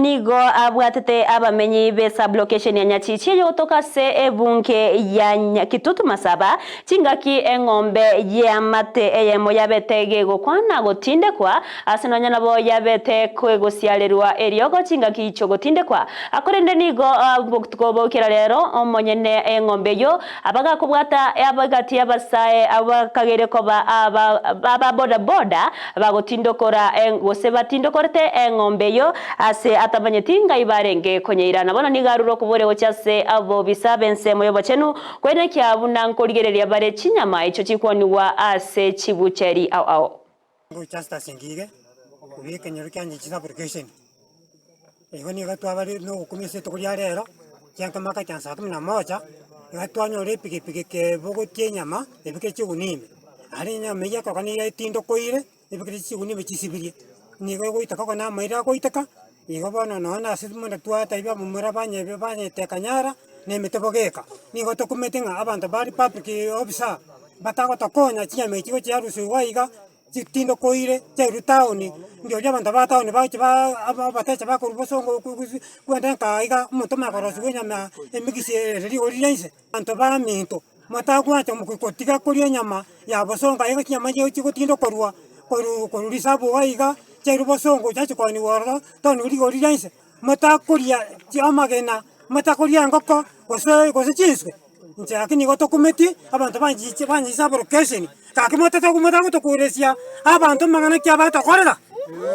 Nigo abwatete abamenyi be sub-location ya Nyachichi eyogotoka ase ebunge ya Kitutu Masaba chingaki eng'ombe y'eamate eyemo yabete gegokwana gotindekwa ase nonya nabo yabete kegosiarerwa eriogo chingaki chi'ogotindekwa. Korende nigo botuko boikera rero omonyene eng'ombe eyio abagakobwata abagati abasae abakageire koba aba boda boda bagotindokora gose batindokorete eng'ombe eyio ase atamanyeti ngai barenge konyeirana. Bono nigo arure okoboria gochia ase abobisa b'ensemo y'obochenu, koenekia buna nkorigereria bare chinyama echio chikwonigwa ase chibucheri ao ao. Ngocha ase ngige, obe ekenyoro kiane chisaburekesheni. Igo nigo twabare nogokumia ase rituko ria rero, chiankamaka chia saa kumi na moja, iga twanyora epikipiki kebogotie enyama ebeke chigunia ime. Aria enyama eywo ekoroka nigo etindokoire, ebekire chigunia ime chisibirie. Nigo egoiteka okonyora na amaira agoiteka, igo bono nonye na ase buna twatebia abamura banye banyete kanyara, na emete bogeka. Nigo tokumete ng'a abanto ba republic officer, batagotokonya chinyama echi gochiarusiwa iga. Chitindokoire chiairwe town, ndioria abanto ba town bagochia ba aba abatecha bakorwa bosongo gose kwenda nka iga, omonto omanye korosiwa enyama emigisi ere rigori ria inse. Abanto baminto, motagwancha gotiga koria enyama ya bosongo aiga chinyama chiago chigotindokorwa korwa korwa risabu iga iga, chiairwe bosongo chiachia kooniwa ororo, town rigori ria inse. Motakoria amagena, motakoria engoko, gose gose chinswe. Inche gaki nigo tokumeti abanto banchiche banchise aborokesheni, gaki motete motagotokoresia abanto amang'ana ki abatokorera.